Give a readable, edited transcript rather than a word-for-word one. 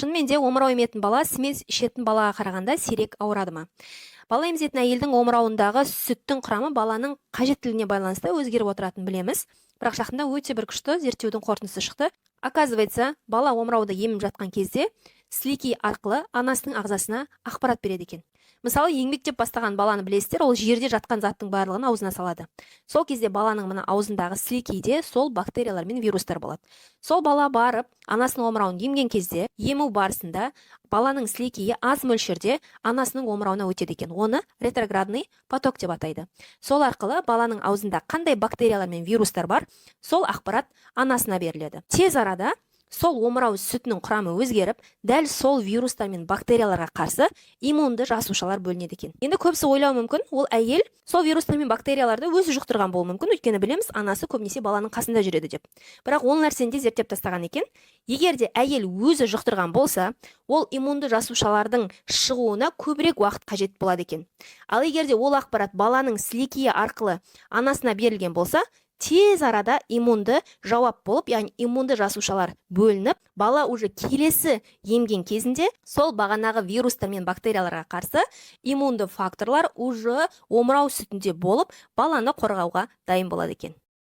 Шынымен де, омырау еметін бала смесь ішетін балаға қарағанда сирек ауырады ма? Бала емізетін әйелдің омырауындағы сүттің құрамы баланың қажеттілігіне байланысты өзгеріп отыратынын білеміз. Бірақ жақында өте бір күшті зерттеудің қорытындысы шықты. Оказывается, бала омырауды еміп жатқан кезде сілекей арқылы анасының ағзасына ақпарат береді екен. Мысалы, еңбектеп бастаған баланы білесіздер, ол жерде жатқан заттың барлығын аузына салады. Сол кезде баланың мына аузындағы сілекейде сол бактериялар мен вирустар болады. Сол бала барып анасының омырауын емген кезде, ему барысында баланың сілекейі аз мөлшерде анасының омырауына өтеді екен. Оны ретроградный поток деп атайды. Сол арқылы баланың аузында қандай бактериялар мен вирустар бар, сол ақпарат анасына беріледі. Тез арада сол омырау сүтінің құрамы өзгеріп, дәл сол вирустар мен бактерияларға қарсы иммунды жасушалар бөлінеді екен. Енді көбісі ойлауы мүмкін, ол әйел сол вирустар мен бактерияларды өзі жұқтырған болуы мүмкін, өйткені білеміз, анасы көбінесе баланың қасында жүреді деп. Бірақ ол нәрсені де зерттеп тастаған екен. Егер де әйел өзі жұқтырған болса, ол иммунды жасушалардың шығуына көбірек уақыт қажет болады екен. Ал егер де ол ақпарат баланың сілекейі арқылы анасына берілген болса, тез арада иммунды жауап болып, яғни иммунды жасушалар бөлініп, бала уже келесі емген кезінде сол бағанағы вирустар мен бактерияларға қарсы иммунды факторлар уже омырау сүтінде болып, баланы қорғауға дайын болады екен.